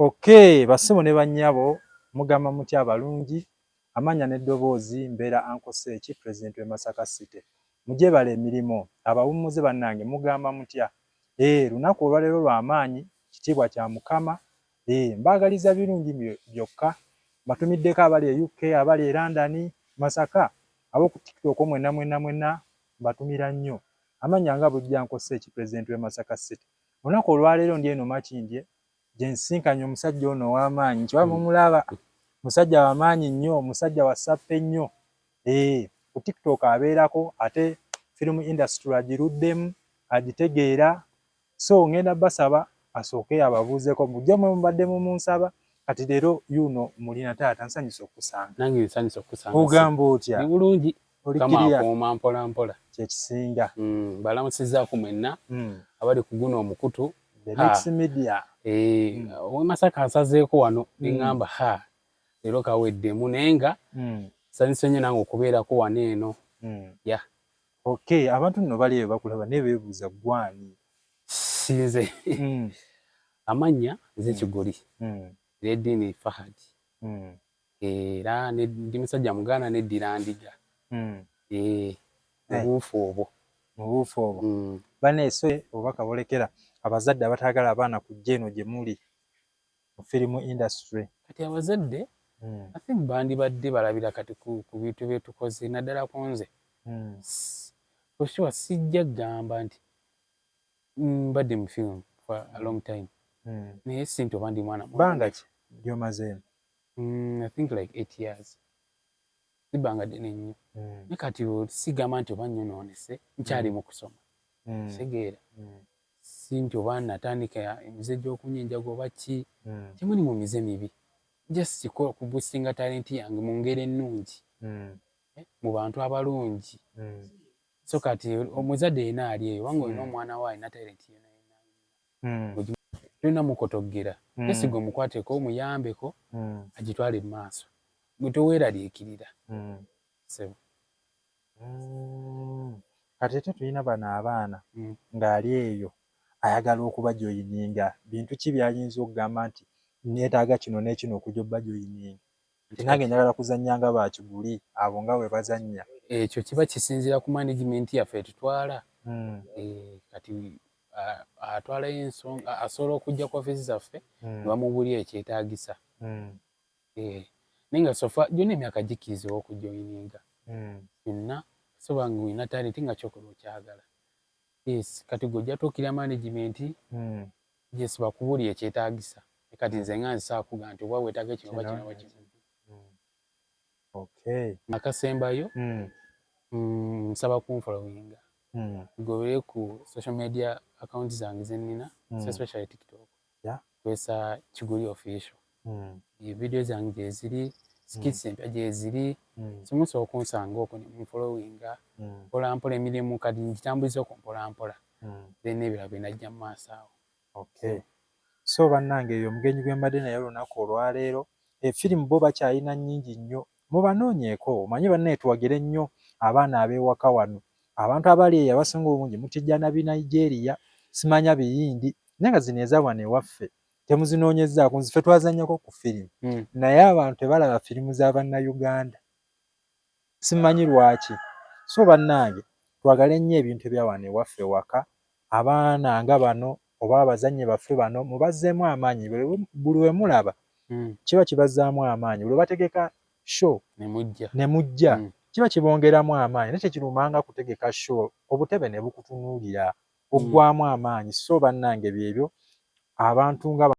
Okay, bassebo ne bannyabo, mugamba mutya abalungi? Amannya n'eddoboozi, mbeera Uncle Seki, president w'e Masaka City. Mugyebale emirimu, abawummuze bannange mugamba mutya? Lunaku olwaleero lwa maanyi, kitiibwa kya Mukama. Mbaagaliza birungi byokka. Mbatumiddeko abali e UK, abali e London, Masaka, ab'oku TikTok mwenna mwenna mwenna mbatumira nnyo. Amannya nga bulijjo Uncle Seki, president w'e Masaka City. Olunaku olwaleero ndi eno Makindye gye nsinkanye omusajja ono ow'amaanyi, nti oba mumulaba, musajja w'amaanyi nnyo, musajja wa ssappe nnyo. Ku TikTok abeerako, ate film industry agiruddemu, agitegeera. So ngenda basaba asooke ababuuzeeko bulijjo mwe mubadde mumunsaba, kati leero yuno mulina. Taata, nsanyuse okusanga. Nange nsanyuse okusanga. Ogamba otya? Ndi bulungi. Oli Mukama kiriya? Akuuma mpola mpola. Kyekisinga. Balamusizaako mwenna abali ku guno omukutu. The Mix Media. Ow'e Masaka nsazeeko wano neŋŋamba, ha, leero kaweddemu, naye nga nsanyuse nnyo nange okubeerako wano eno. Yeah. Okay, abantu nno bali eyo bakulaba naye beebuuza gwani. Sinze amannya nze Kiguli n'eddiini Fahad, era ndi musajja Muganda neddira Ndiga. Obuufu obwo. Mu buufu obwo. Banne, so obubaka bolekera abazadde abataagala abaana kujja eno gye muli mu film industry. Kati abazadde, I think bandibadde balabira kati ku bintu bye tukoze, naddala ku nze. For sure sijja kugamba nti mbadde mu film for a long time, naye si nti oba ndi mwana Bbanga ki ly'omazeemu? I think like 8 years, si bbanga ddene nnyo. Naye kati sigamba nti oba nnyonoonese, nkyali mu kusoma. Kitegeera? Si nti oba natandika emize gy'okunywa enjaga oba ki. Temuli mu mize mibi, just kuboostinga talent yange mu ngeri ennungi, mu bantu abalungi. So kati omuzadde yenna ali eyo, obanga olina omwana wo alina talent yonna yonna, tolina mukotoggera, esiga omukwateko, omuyambeko agitwale mu maaso, gwe toweeraliikirira, ssebo. Kati ate tulina bano abaana ng'ali eyo ayagala okubajoininga, bintu ki by'ayinza okugamba nti neetaaga kino n'ekino okujja obbajoininga, nti nange njagala kuzannya nga ba Kiguli abo nga bwe bazannya? Ekyo kiba kisinziira ku management yaffe etutwala. Kati atwalayo ensonga, asobola okujja ku ofiisi zaffe ne bamubuulira ekyetaagisa. Naye nga so far gyonna emyaka gikkirizibwa okujoininga byonna, so nga olina talent nga kyokola okyagala. Yes, kati gwe ojja tuukirira management, yes, bakubuulire ekyetaagisa. Kati nze nga nsobola kugamba nti oba weetaaga kino oba kino oba kino. Akasembayo, nsaba kunfollowinga, gobere ku social media account zange zenina, especially TikTok, kwesa Kiguli Official. Video zange gyeziri, skits empya gyeziri, so musobola okunsanga okwo ne munfollowinga. Mpola mpola emirimu kati ngitambuliza okwo mpola mpola, then n'ebirala binajja mu maaso awo. Okay. So bannange, eyo omugenyi gwe mbadde naye olunaku olwaleero. Efirimu bo bakyalina nnyingi nnyo, mubanoonyeeko. Omanyi bannaye, tuwagire nnyo abaana ab'ewaka wano. Abantu abali eyo abasinga obungi mutijja na Binigeria, simanya Biyindi, naye nga zino eza wano ewaffe temuzinoonyezzaako. Nze ffe twazannyako ku firimu, naye abantu tebalaba firimu za Bannayuganda, simanyi lwaki. So bannange, twagale nnyo ebintu ebya wano ewaffe ewaka. Abaana nga bano oba abazannyi baffe bano mubazzeemu amaanyi. Buli we mulaba kiba kibazzaamu amaanyi. Buli bategeka show ne mujja, kiba kibongeramu amaanyi, naye tekirumanga kutegeka show obutebe ne bukutunuulira, oggwamu amaanyi. So bannange, byebyo abantu nga